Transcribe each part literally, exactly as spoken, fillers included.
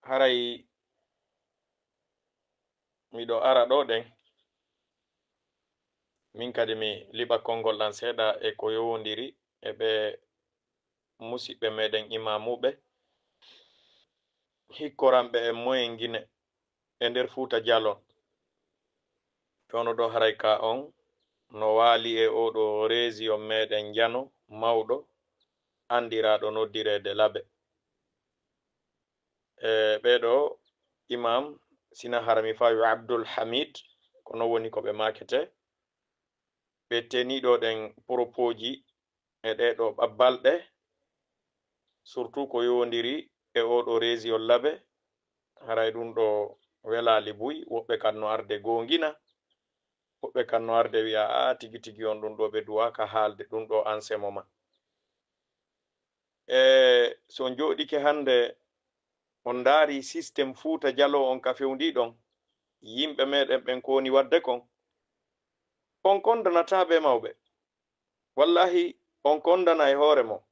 Haray miɗo ara ɗo ɗen, min kadi mi liɓa konngol ɗan seeɗa e ko yowondiri e ɓe musiɓɓe meɗen imaamuɓe, hikkoranɓe e moyen Gine e nder Fuuta Jaloo. Fewndo ɗo haray ka on no waali e oo ɗo reziyon meɗen njano mawɗo anndiraaɗo noddireede Labe. E ɓee ɗo imam, sina hara mi faawi Abdul Hamid, ko non woni ko ɓe maakete. Ɓe teniiɗo ɗen poropoji e ɗee ɗo ɓa-, balɗe, surtout ko yowondiri e oo ɗo reziyon Labe, haray ɗum ɗo welaali buy, woɓɓe kan no arde goongina, woɓɓe kan no arde wi'a, "Aa, tigi tigi on ɗum ɗo ɓe duwaaka haalde ɗum ɗo en ce moment." E so on jooɗike hannde, on ndaari système Fuuta Jaloo on ka fewndii ɗon, yimɓe meɗen ɓen ko woni waɗde kon, on kondanataa ɓe mawɓe. Wallahi, on kondana e hoore mo.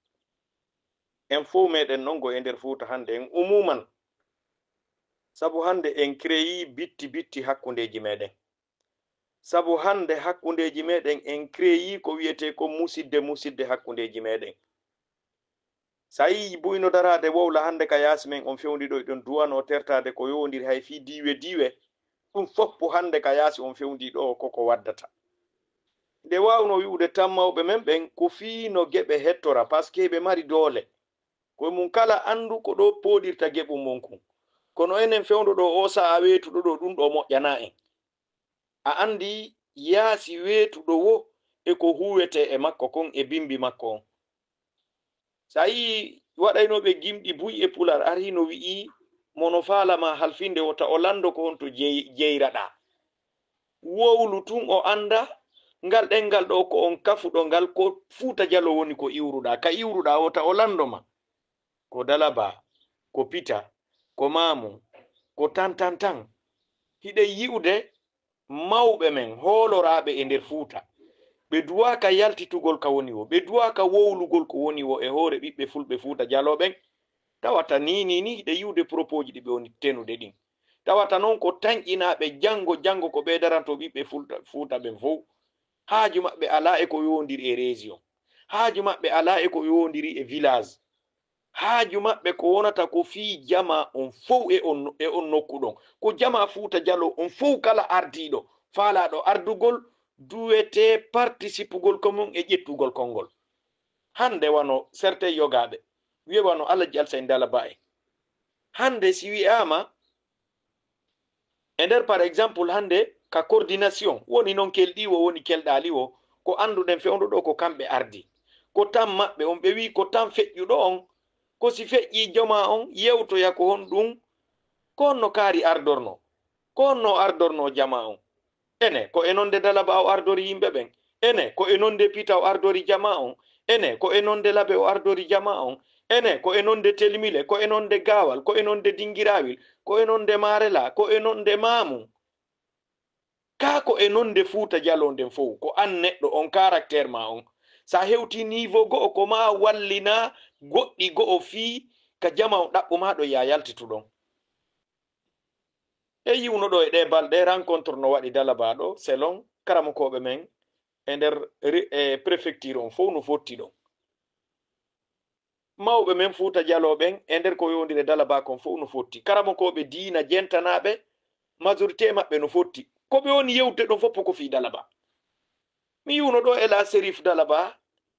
En fow meɗen non go e nder Fuuta hannde, en umuman. Sabu hannde en créé bitti bitti hakkundeeji meɗen. Sabu hannde hakkundeeji meɗen en créé ko wiyetee ko musidde musidde hakkundeeji meɗen. So a yii buy no daraade wowla hannde ka yaasi men, on fewndi ɗo eɗon duwanoo tertaade ko yowondiri hay fii diiwe diiwe, ɗum foppu hannde ka yaasi on fewndi ɗo koko waddata. Nde waawno wi'ude tan mawɓe men ɓen ko fii no geɓe hettora, parce que ɓe mari doole. Koye mum kala anndu ko ɗo pooɗirta geɓum mum kun. Kono enen fewndo ɗo oo sa'a weetuɗo ɗo, ɗum ɗo moƴƴanaa en. A anndi yaasi weetuɗo wo e ko huuwetee e makko kon e bimbi makko on. So a yii waɗaynooɓe gimɗi buy e Pular, ar hino wi'i, "Mono faala ma halfinde wota o lanndo ko honto jey-, jeyraɗaa." Wowlu tun o annda ngal ɗenngal ɗo ko on kafuɗo ngal, ko Fuuta Jaloo woni ko iwruɗaa. Ka iwruɗaa wota o lanndo ma. Ko Dalaba, ko Pita, ko Maamu, ko tan tan tan. Hiɗen yi'ude mawɓe men hooloraaɓe e nder Fuuta, ɓe duwaaka yaltitugol ka woni wo, ɓe duwaaka wowlugol ko woni wo e hoore ɓiɓɓe fulɓe Fuuta Jaloo ɓen, tawata nii, nii, nii, hiɗen yi'ude poropoji ɗi ɓe woni tenude ɗin. Tawata non ko tanƴinaaɓe janngo, janngo ko ɓe darantoo ɓiɓɓe Fulta-, Fuuta ɓen fow. Haaju maɓɓe alaa e ko yowondiri e région. Haaju maɓɓe alaa e ko yowondiri e village. Haaju maɓɓe ko wonata ko fii jamaa on fow e on, e on nokku ɗon. Ko jamaa Fuuta Jaloo on fow kala ardiiɗo faalaaɗo ardugol duwetee partisipugol ko mum e ƴettugol konngol. Hannde wano certains yogaaɓe, wi'e wano Alhaji Alsayn Dalaba en. Hannde si wi'aama, e nder, par exemple, hannde ka coordination, woni non kelɗi wo, woni kelɗaali wo, ko annduɗen fewndo ɗo ko kamɓe ardi. Ko tan maɓɓe on, ɓe wi'i ko tan feƴƴuɗo on, ko si feƴƴii jamaa on, yewtoya ko honɗum, ko honno kaari ardorno, ko honno ardorno jamaa on. Ene, ko e nonde Dalaba o ardori yimɓe ɓen. Ene, ko e nonde Pita o ardori jamaa on. Ene, ko e nonde Labe o ardori jamaa on. Ene, ko e nonde Telmile, ko e nonde Gaawal, ko e nonde Dingirawil, ko e nonde Maarela, ko e nonde Maamu. Kaa ko e nonde Fuuta Jaloo nden fow, ko an neɗɗo on, caractère ma on. Sa hewti niveau go'o, ko ma wallina goɗɗi go'o fii ka jamaa on ɗaɓɓu ma ɗo ya yaltitu ɗon. E yi'uno ɗo e ɗee balɗe, rencontre no waɗi Dalaba ɗo, selon karamokooɓe men e nder re-, e préfecture on fow no fotti ɗon. Mawɓe men Fuuta Jaloo ɓen e nder ko yowondiri e Dalaba kon fow no fotti. Karamokooɓe diina jentanaaɓe, majorité maɓɓe no fotti. Ko ɓe woni yewtude ɗon fof ko fii Dalaba. Mi yi'uno ɗo Ela Serif Dalaba,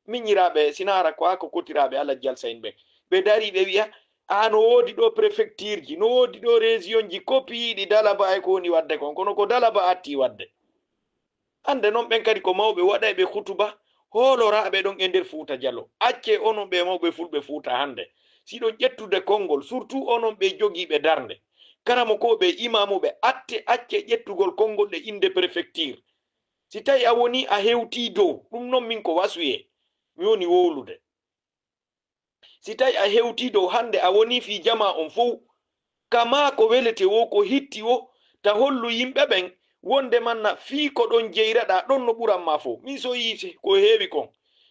miñiraaɓe, sina hara ko haa ko kotiraaɓe Alhaji Alsayn ɓen. Ɓe darii ɓe wi'a, "Aa, no woodi ɗo préfecture ji, no woodi ɗo région ji, ko piyiiɗi Dalaba e ko woni waɗde kon, kono ko Dalaba atti waɗde." Hannde non ɓen kadi ko mawɓe waɗayɓe hutuba, hooloraaɓe ɗon e nder Fuuta Jaloo. Accee onon ɓe mawɓe fulɓe Fuuta hannde, si ɗon ƴettude konngol, surtout onon ɓe jogiiɓe darnde, karamokooɓe, imaamuɓe, atte, accee ƴettugol konngol e innde préfecture. Si tawi a woni a hewtii dow, ɗum non min ko wasuyee, mi woni wowlude. Si tawi a hewtii dow hannde a wonii fii jamaa on fow, kamaa ko welete woo, ko hitti woo, ta hollu yimɓe ɓen wonde manna fii ko ɗon jeyraɗaa ɗon no ɓuran maa fow. Min so yii ko heewi kon,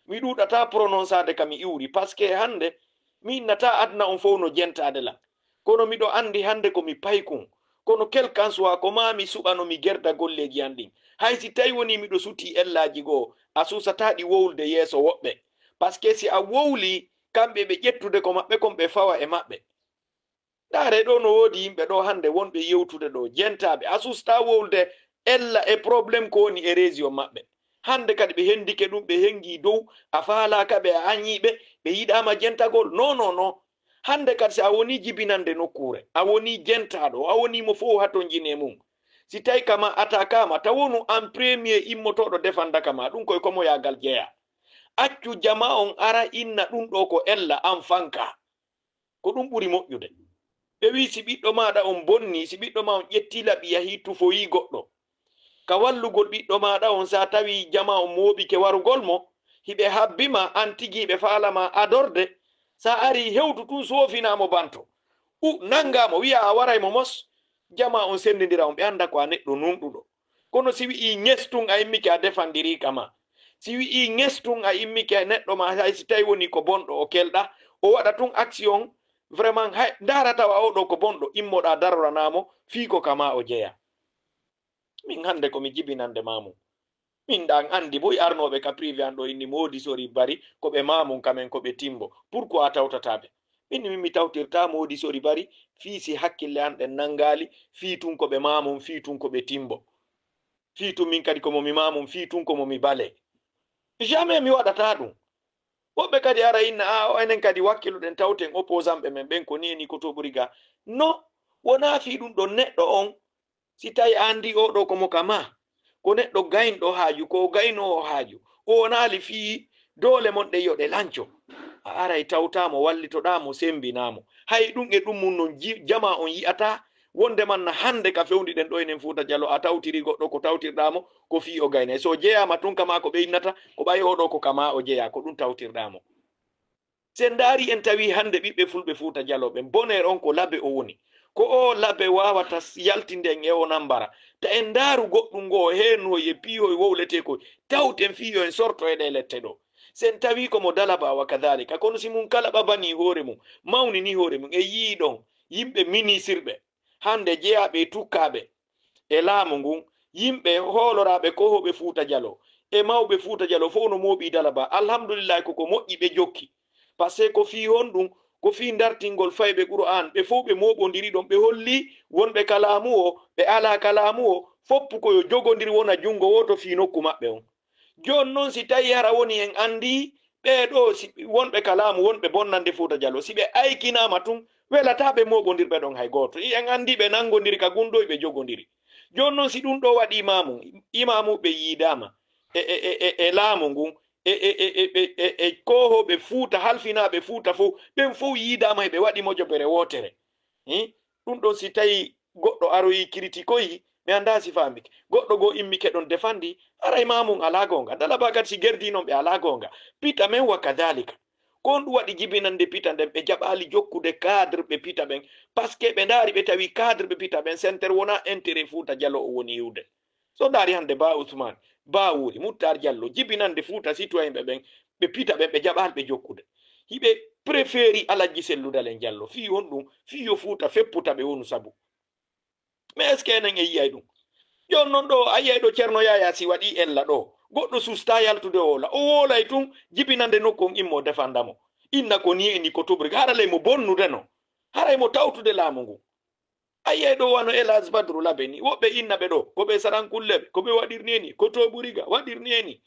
mi ɗuuɗataa prononsaade ka mi iwri, parce que hannde mi innataa aduna on fow no jentaade lan. Kono miɗo anndi hannde ko mi paykun. Kono quel qu'en soit, ko maa mi suɓano mi gerda golleeji an ɗin. Hay si tawi wonii miɗo sutii ellaaji goo, a suusataa ɗi wowlude yeeso woɓɓe. Parce que si a wowlii, kamɓe ɓe ƴettude ko maɓɓe kon ɓe fawa e maɓɓe. Ndaaree ɗoo no woodi yimɓe ɗoo hannde wonɓe yewtude ɗoo, jentaaɓe. A suusataa wowlude ella e problème ko woni e région maɓɓe. Hannde kadi ɓe hendike ɗum, ɓe hengii dow, a faalaaka ɓe, a añii ɓe, ɓe yiɗaama jentagol. Non, non, non. Hannde kadi, si a wonii jibinande nokkuure, a wonii jentaaɗo, a wonii mo fow hatonjini e mum. Si tawi kama atakaama, taw wonu an premier immotooɗo defandaka ma, ɗum koye komoyaagal jeyaa. Accu jama on ara inna ɗum ɗoo ko ella, an fanka. Ko ɗum ɓuri moƴƴude. Ɓe wii si ɓiɗɗo maaɗa on bonnii, si ɓiɗɗo ma on ƴettii laɓi yahii tufoyii goɗɗo, ka wallugol ɓiɗɗo maaɗa on, sa tawi jama on mooɓike warugol mo, hiɓe habbi ma, an tigi hiɓe faala ma adorde, sa arii hewtu tun soofinaa mo banto. U, nanngaa mo, wi'aa a waray mo mos, jama on senndindira on, ɓe annda ko a neɗɗo nunɗuɗo. Kono si wi'ii ŋes tun a immike a defandirii ka ma. Si wi'ii ŋes tun a immike neɗɗo ma, hay si tawi wonii ko bonɗo o kelɗa, o waɗa tun action, vraiment, hay ndaara tawa oo ɗoo ko bonɗo, immoɗaa daroranaa mo, fii ko ka ma o jeyaa. Min hannde ko mi jibinande ma mum. Min ɗan anndi boy arnooɓe ka privé an ɗoo inni moodi sori bari, ko ɓe ma mum ka men, ko ɓe timbo. Pourquoi a tawtataa ɓe? Min min mi tawtirtaa moodi sori bari, fii si hakkille an ɗen nanngaali, fii tun ko ɓe ma mum, fii tun ko ɓe timbo. Fii tun min kadi ko mo mi ma mum, fii tun ko mo mi bale. Jamais mi waɗataa ɗum. Woɓɓe kadi ara inna, "A, o enen kadi wakkiloɗen tawten opposant ɓe men ɓen ko nii e nii ko to ɓuri ga." Non, wonaa fii ɗum ɗon neɗɗo on. Si tawi a anndi oo ɗoo ko mo ka ma, ko neɗɗo gaynɗo haaju, ko o gaynoowo haaju, o wonaali fii doole mon ɗen yo ɗe lanco. A aray tawtaa mo, wallitoɗaa mo, semmbinaa mo. Hay ɗum e ɗum mum non ji-, jama on yi'ataa wonde man na hannde ka fewndi ɗen ɗoo enen Fuuta Jaloo, a tawtiri goɗɗo ko tawtirɗaa mo, ko fii o gaynay. So o jeyaama tun kama ko ɓe innata, ko ɓay oo ɗoo ko kama o jeyaa, ko ɗum tawtirɗaa mo. Si en ndaari en tawi hannde ɓiɓɓe fulɓe Fuuta Jaloo ɓen, bonheur on ko Labe o woni. Ko oo Labe waawata s-, yaltinde en e oo nambara. Ta en ndaaru goɗɗum ngoo, heenhoy e piihoy wowletee koy, tawten fii yo en sorto e ɗee lette ɗoo. Si en tawi ko mo Dalaba wa kadhalika, kono si mun kala ɓabanii hoore mum, mawnini hoore mum, e yii ɗon yimɓe minisirɓe, hannde jeyaaɓe e tukkaaɓe e laamu ngun, yimɓe hooloraaɓe kohooɓe Fuuta Jaloo, e mawɓe Fuuta Jaloo fow no mooɓii Dalaba. Alhamdulillahi, ko ko moƴƴi ɓe jokki. Parce que ko fii honɗum? Ko fii dartingol fayɓe Qur'aan. Ɓe fow ɓe mooɓondiri ɗon, ɓe holli wonɓe ka laamu o, ɓe alaa ka laamu o, foppu ko yo jogondir wona junngo wooto fii nokku maɓɓe on. Jooni non, si tawi hara woni en anndii ɓee ɗoo, si wonɓe ka laamu, wonɓe bonnande Fuuta Jaloo, si ɓe aykinaama tun, welataa ɓe mooɓondirɓe ɗon hay gooto. I en anndii ɓe nanngondiri ka gunndoo, ɓe jogondiri. Jooni non, si ɗum ɗoo waɗii ma mum, imaamuɓe yiidaama e, e, e, e, e laamu ngun, e, e, e, e, e, e, e koohooɓe Fuuta, halfinaaɓe Fuuta fow, ɓen fow yiidaama, heɓe waɗi mojobere wootere. Hi? Ɗum ɗon, si tawi goɗɗo aroyi kiritikoyi, mi anndaa si faamike. Goɗɗo goo immike ɗon defandi, haray ma mum alaa goonga. Dalaba kadi si gerdii non ɓe alaa goonga. Pita men wa kadhalika. Ko honɗum waɗi jibinande pita nden? Ɓe jaɓaali jokkude cadre ɓe pita ɓen. Parce que ɓe ndaari ɓe tawi cadre ɓe pita ɓen, senter wonaa intérêt Fuuta Jaloo o woni iwde. So ndaari hannde Ba Ousmane, Ba Wuri, Muttar Jallo, jibinande Fuuta citoyen ɓe ɓen, ɓe pita ɓen, ɓe jaɓaali ɓe jokkude. Hiɓe préféri Alajji Sellu Dalen Jallo. Fii honɗum? Fii yo Fuuta fepputa ɓe wonu sabu. Mais est-ce que enen en yi'ay ɗum? Jooni non ɗoo, a yi'ay ɗoo Ceerno Yaayaa si waɗii ella ɗoo, goɗɗo suustaa yaltude o woola. O woolay tun, jibinande nokku on immo defanda mo. Inna ko nii e nii ko tubri. Hara ley mo bonnude no? Haray mo tawtude laamu ngun. A yi'ay ɗoo wano El Hadj Badru Labe ni, woɓɓe inna ɓe ɗoo, ko ɓe sarankulleeɓe, ko ɓe waɗirni e nii, ko to ɓuri ga, waɗirni e nii.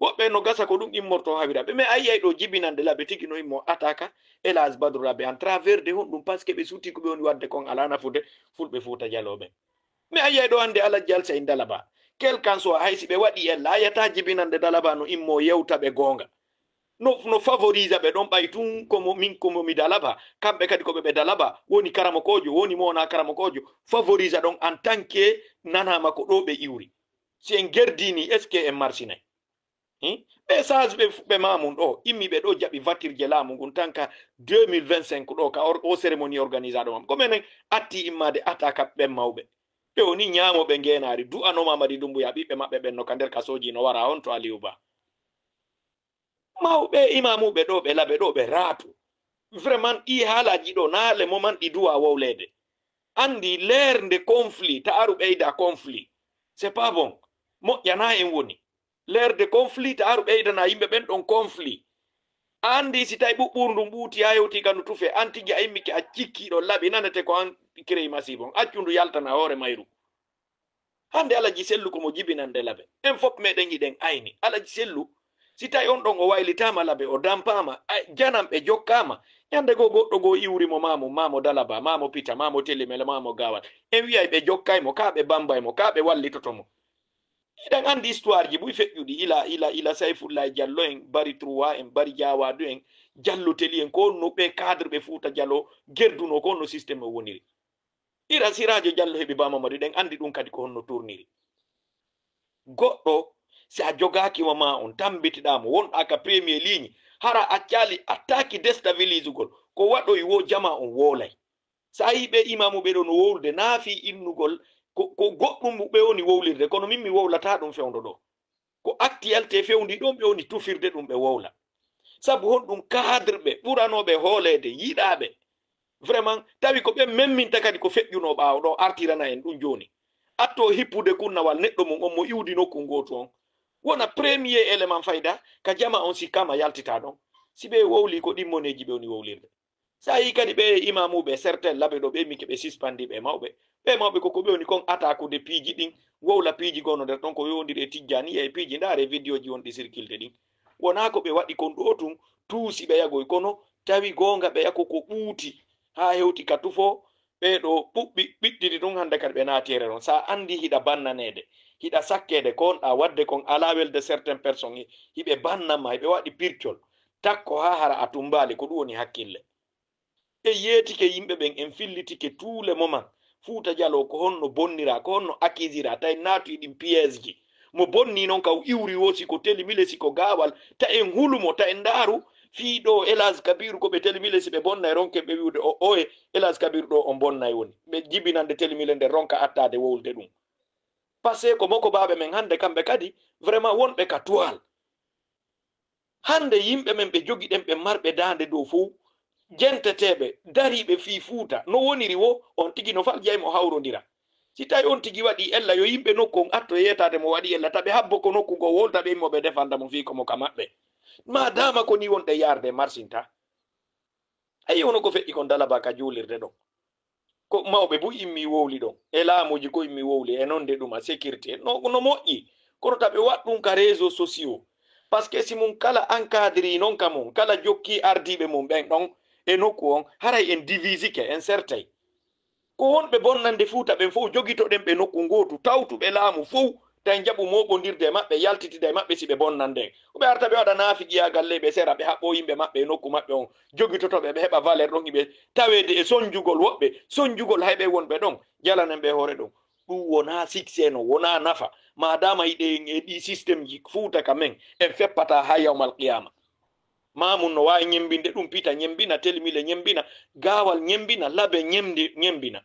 Woɓɓe no gasa ko ɗum immorto hawira ɓe. Mais a yi'ay ɗoo jibinande Labe tigi no immo ataka El Hadj Badru Labe en travers de honɗum? Parce que ɓe suuti ko ɓe woni waɗde kon alaa nafude fulɓe Fuuta Jaloo ɓen. Mais a yi'ay ɗoo hannde Alhaji Alsay Dalaba. Quel qu'en soit, hay si ɓe waɗi ella, a yi'ataa jibinande Dalaba no immo yewta ɓe goonga. No, no favorise ɓe ɗon ɓay tun ko mo, min ko mo mi Dalaba, kamɓe kadi ko ɓe ɓe Dalaba, woni karamokoojo, woni mo wonaa karamokoojo, favorise ɗon en tant que nanaama ko ɗoo ɓe iwri. Si en gerdii nii, est-ce que en marsinay? Hin? Ɓe sage ɓe fu-, ɓe ma mum ɗoo, immi ɓe ɗoo jaɓi vatirje laamu ngun tan ka deux mille vingt-cinq ɗoo ka or-, o cérémonie organisé ɗo mam. Ko menen atti immaade ata ka ɓen mawɓe. Ɓe woni ñaamo ɓe ngeenaari, du'ano Mamadi Doumbouya, ɓiɓɓe maɓɓe ɓen no ka nder kasooji no wara on to Aliou Ba. Mawɓe imamuɓe ɗoo ɓe Labe ɗoo ɓe raatu. Vraiment ɗi haalaji ɗo naale moman ɗi duwa wowlede. Andi leerde conflit ta aru ɓeyda conflit, c'est pas bon. Moƴƴana en woni leerde conflit ta aru ɓeydana yimɓe ɓen ɗon conflit. Andi si tawi ɓuɓɓuru ndun ɓuuti ha hewti ka ndu tufe, an tigi a immike a cikkiɗo laɓi nanete ko an kirey masibo on, accu ndu yaltana hoore mayru. Hande alaji sellu ko mo jibinande labe. En fop meɗen hiɗen ayni alaji sellu. Si tawi on ɗon o waylitama labe o dampama, janam ɓe jokkama. Ñande goo goɗɗo goo iwri mo, mamo mamo dalaba, mamo pita, mamo telimele, mamo gawal. En wiyay ɓe jokkay mo ka, ɓe bambay mo ka, ɓe wallitoto mo. Hiɗen andi histoire ji buy feƴƴuɗi ila ila ila Sayfullahi Jallo en, Bari Trois en, Bari Jawadu en, Jallo Teli en, ko honno ɓe cadre ɓe Fuuta Jalo gerduno, ko honno système o woniri. Ira Sirajo Jallo heɓi Ba Mamadu, ɗen andi ɗum kadi ko honno tourniri. Goɗɗo si a jogaaki mo ma on, tambitiɗa mo, wonɗa ka premier ligne, hara accali attaque déstabilisugol, ko waɗoy wo jama on wowlay. Sa yi ɓe imamu ɓe ɗo no wowlude, naafi innugol ko, ko goɗɗum ɓe woni wowlirde, kono min mi wowlata ɗum fewndo ɗo. Ko actualité fewndi ɗon ɓe woni tufirde ɗum ɓe wowla. Sabu honɗum? Cadre ɓe ɓuranoɓe hooleede, yiɗaɓe. Vraiment, tawi ko ɓen memminta kadi ko feƴƴuno ɓaawo ɗo, artirana en ɗum jooni. Atto hippude kunnawal neɗɗo mum on mo iwdi nokku ngootu on. Wona premier élément fayda ka jama on, si kama yaltita ɗon. Si ɓe wowli ko ɗin moneeji ɓe woni wowlirde. Sa yi kadi ɓe imamuɓe, certains labe ɗo ɓe mike ɓe suspandi ɓe mawɓe. Ɓe mawɓe ko ko ɓe woni kon attaqude piiji ɗin, wowla piiji gono nder ɗon ko yowndiri e tijjaniya e piiji, ndaare vidéo ji wonɗi circulte ɗin. Wona ko ɓe waɗi kon ɗo tun, tuusi ɓe yagoy, kono tawi goonga ɓe yako ko ɓuuti, haa hewti ka tufo, ɓe ɗo ɓuɓɓi ɓiɗɗiti ɗum hannde kadi ɓe naati e renon. Sa anndi hiɗa bannaneede, hiɗa sakkeede, ko on ɗa waɗde kon alaa welde certaines personnes, hiɓe bannama, hiɓe waɗi pircol, takko haa hara a tumbaali, ko ɗum woni hakkille. E yeetike yimɓe ɓen, en fillitike tous les moments. Fuuta Jaloo ko honno bonnira, ko honno accusira, tawi naatu e ɗin piège ji. Mo bonni non ka o iwri wo, si ko telimile, si ko gaawal, ta en hulu mo, ta en ndaaru fii ɗo Elhadj Kabiru ko ɓe telimile, si ɓe bonnay, ronken ɓe wi'ude o oye, Elhadj Kabiru ɗo on bonnay woni. Ɓe jibinande telimile nden ronka attaade wowlde ɗum. Parce que ko moko baaɓe men hannde kamɓe kadi, vraiment wonɓe ka toile. Hannde yimɓe men ɓe jogiɗen ɓe marɓe daande dow fow, jenteteeɓe, dariiɓe fii Fuuta, no woniri wo, on tigi no faljay mo hawrondira. Si tawi on tigi waɗi ella, yo yimɓe nokku on atto yeetaade mo waɗi ella, ta ɓe habbo ko nokku goo wowlta ɓe immo ɓe defanda mo fii ko mo ka maɓɓe. Maa daama ko ni wonɗe yaarde marsinta. Ayi, hono ko feƴƴi kon Dalaba ka juulirde ɗon. Ko mawɓe buy immi wowli ɗon. E laamuuji ko immi wowli, e non de ɗuma sécurité. No, no moƴƴi. Kono ta ɓe waɗ ɗum ka réseaux sociaux. Parce que si mun kala encadri non ka mun, kala jokki ardiiɓe mun ɓen ɗon e nokku on, haray en divisike, en sertay. Ko wonɓe bonnande Fuuta ɓen fow, jogitoɗen ɓe nokku ngootu, tawtuɓe laamu fow, tawi njaɓu mooɓondirde e maɓɓe, yaltitida e maɓɓe si ɓe bonnande en. Ko ɓe arta ɓe waɗa naafiqiyaagal ley ɓe sera, ɓe haɓɓoo yimɓe maɓɓe e nokku maɓɓe on, jogitoto ɓe, ɓe heɓa valeur ɗon, hiɓe taweede e sonjugol woɓɓe, sonjugol hay ɓe wonɓe ɗon, jalanen ɓe hoore ɗon. Ɗum wonaa succès, no wonaa nafa. Maadaama hiɗen e ɗii système ji Fuuta ka men, en feppataa haa yawmal qiyaama. Maamun no waawi ñemmbinde ɗum, pita ñemmbina, telimile ñemmbina, gaawal ñemmbina, labe ñemndi-, ñemmbina.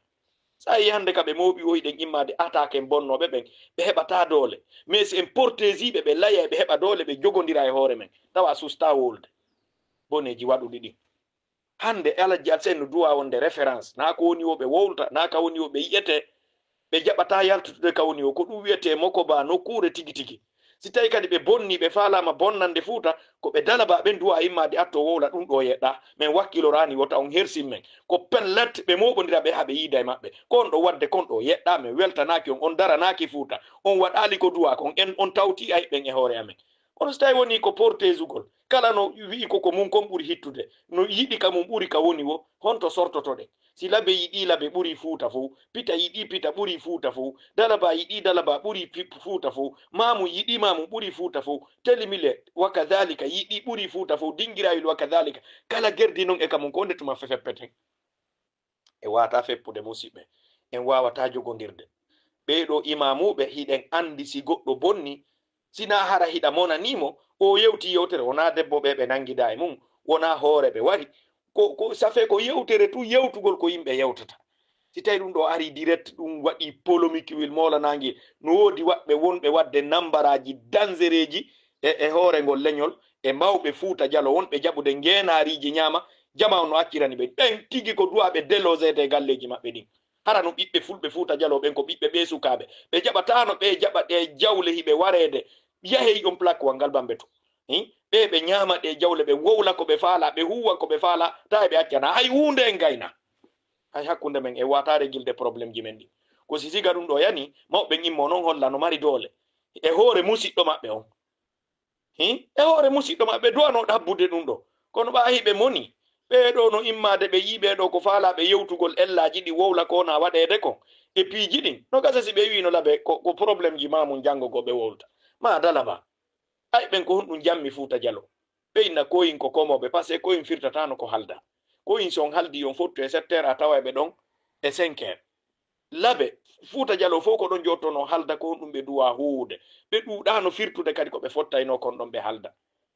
So a yii hannde ka ɓe mooɓi o, hiɗen immaade attaque en bonnooɓe ɓen, ɓe heɓataa doole. Mais si en portesiiɓe, ɓe laya, ɓe heɓa doole, ɓe jogondira e hoore men, tawa a sustaa wowlde boneeji waɗuɗi ɗin. Hannde Alhaji Alseynu duwa wonde référence, naa ko woni o ɓe wowlta, naa ka woni o ɓe yi'ete, ɓe jaɓataa yaltude ka woni o, ko ɗum wi'etee mokoba nokkuure tigi tigi. Si tawi kadi ɓe bonni, ɓe faalaama bonnande Fuuta, ko ɓe Dalaba ɓen duwa immaade atto wowla ɗum ɗo yeɗɗa, men wakkiloraani wota on hersin men. Ko pellet ɓe mooɓondira ɓe haa ɓe yiida e maɓɓe. Ko on ɗo waɗde kon ɗo yeɗɗa, men weltanaaki on, on daranaaki Fuuta, on waɗaali ko duwa kon, en on tawti ay ɓen e hoore amen. Kono si tawi woni ko portesugol, kala no wi'i ko ko mun kon ɓuri hittude, no yiɗi ka mun ɓuri ka woni wo, honto sortotoɗen? Si Labe yiɗi Labe ɓuri Fuuta fow, Pita yiɗi Pita ɓuri Fuuta fow, Dalaba yiɗi Dalaba ɓuri Pi-, Fuuta fow, Maamu yiɗi Maamu ɓuri Fuuta fow, Telimile wa kadhalika yiɗi ɓuri Fuuta fow, Dingirawil wa kadhalika. Kala gerdi non e ka mun, ko nde tuma fe-, feppeten. En waawataa feppude, musiɓɓe. En waawataa jogondirde. Ɓee ɗoo imaamuuɓe, hiɗen anndi si goɗɗo bonni, si naa hara hiɗa monanii mo, o yewti yewtere, wonaa debbo ɓe ɓe nanngidaa e mum, wonaa hoore ɓe wari. Ko, ko, ça fait ko yewtere tun, yewtugol ko yimɓe yewtata. Si tawi ɗum ɗo ari direct, ɗum waɗi polémique wil moolanaange, no woodi waɗɓe wonɓe waɗde nambaraaji dangereeji e, e hoore ngol leñol, e mawɓe Fuuta Jalo wonɓe jaɓude ngeenaariiji ñaama, Jama on no accirani ɓe. Ɓen tigi ko duwa ɓe délogéde e galleeji maɓɓe ɗin. Hara no ɓiɓɓe fulɓe Fuuta Jaloo ɓen ko ɓiɓɓe ɓee sukaaɓe. Ɓe jaɓataano ɓe jaɓa ɗe jawle hiɓe wareede. Yahey on plaquewal ngal bambe to. Hi? Ɓe ɓe ñaama ɗe jawle, ɓe wowla ko ɓe faala, ɓe huuwa ko ɓe faala, ta e ɓe accana. Hay huunde en gayna. Hay hakkunde men e wataare gilde problemji men ɗin. Ko si siga ɗum ɗo yani, mawɓe ɓen immo non holla no mari doole. E hoore musiɗɗo maɓɓe on. Hi? E hoore musiɗɗo maɓɓe duwano ɗabbude ɗum ɗo. Kono ɓa hiɓe moni. Ɓee ɗo no immaade ɓe yii ɓee ɗo ko faalaaɓe yewtugol ellaaji ɗi wowla ko wona waɗeede kon. E piiji ɗin. No gasa si ɓe wii no labe ko, ko problemji ma mum janngo go ɓe wowlta. Ma dala ba. Ay ɓen ko honɗum jammi Fuuta Jalo. Ɓe inna koyin ko komooɓe, parce que koyin firtatano ko halda. Koyin si on haldi on fottu e sept heures a tawa ɓe ɗon e cinq heures. Labe, Fuuta Jalo fof ko ɗon jottono halda ko honɗum ɓe duwa huuwude. Ɓe ɗuuɗano firtude kadi ko ɓe fottayno kon ɗon ɓe halda.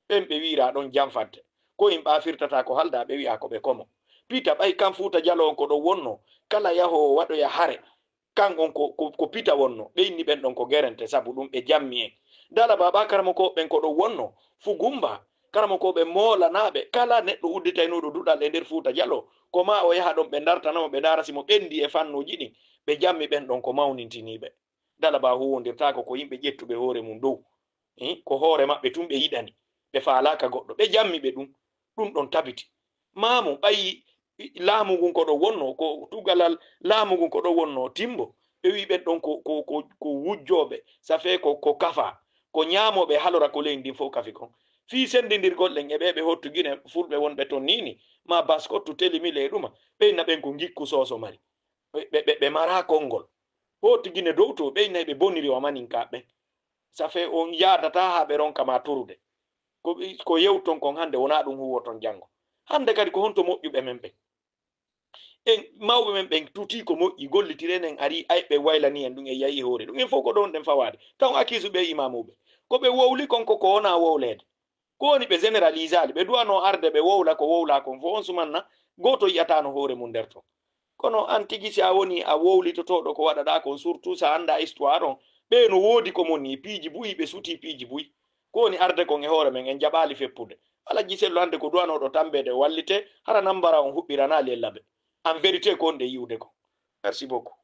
Ɓen ɓe wiira ɗon janfadde. Koyin ɓa firtata ko halda ɓe wi'a ko ɓe komo. Pita ɓay kan Fuuta Jalo on ko ɗon wonno, kala yahowo waɗoya hare. Kan on ko, ko, ko pita wonno, ɓe inni ɓen ɗon ko gerente, sabu ɗum ɓe jammi en. Dala baaba karamokooɓe ɓen ko ɗon wonno, fu gumba, karamokooɓe moolanaaɓe, kala neɗɗo udditaynuɗo duɗal e nder Fuuta Jalo, ko ma o yaha ɗon ɓe ndartana mo, ɓe ndaara si mo ɓendi e fannuuji ɗin, ɓe jammi ɓen ɗon ko mawnintiniiɓe. Dala ba huwondirtaako ko yimɓe ƴettuɓe hoore mum dow. Hi, ko hoore maɓɓe tun ɓe yiɗani, ɓe faalaaka goɗɗo, ɓe jammi ɓe ɗum, ɗum ɗon tabiti. Maamu, ɓayi laamu ngun ko ɗo wonno, ko tugalal laamu ngun ko ɗo wonno timbo, ɓe wi ɓen ɗon ko, ko, ko, ko wujjooɓe, ça fait ko, ko kafa, ko ñaamooɓe halora ko leydi ndin fof kafi kon. Fii sendindirgol ɗen e ɓe ɓe hottu Gine, fulɓe wonɓe ton nini, ma baskottu, telimile e ɗuma, ɓe inna ɓen ko ngikku soso mari. Ɓe, ɓe, ɓe, ɓe mara konngol. Hottu Gine dow to, ɓe inna ɓe boniri wa maninka ɓen. Ça fait on yaadata haa ɓe ronka ma turude. Ko, ko yewton kon hannde, wonaa ɗum huuwoton janngo. Hannde kadi ko honto moƴƴuɓe men ɓen? En mawɓe men ɓen tutii ko moƴƴi, gollitiren en arii, ay ɓe waylanii en ɗum, en yahi e hoore ɗum. En fof ko ɗon ɗen fawaade. Taw akiisu ɓe imaamuuɓe. Ko ɓe wowli kon ko, ko wonaa wowleede. Ko woni ɓe généralisaali, ɓe duwanoo arde ɓe wowla ko wowlaa kon fof, on sumanna gooto yi'ataano hoore mum nder ton. Kono aan tigi si a wonii a wowlitotooɗo ko waɗaɗaa kon, surtout so a anndaa histoire on, ɓee no woodi ko moni, piiji buy, ɓe sutii piiji buy. Ko woni arde kon e hoore men, en jaɓaali feppude. Alajji Sellu hannde ko duwanooɗo tambeede o wallitee, hara nambara on huɓɓiranaali e labe. En vérité ko on ɗe yi'ude kon. Merci beaucoup.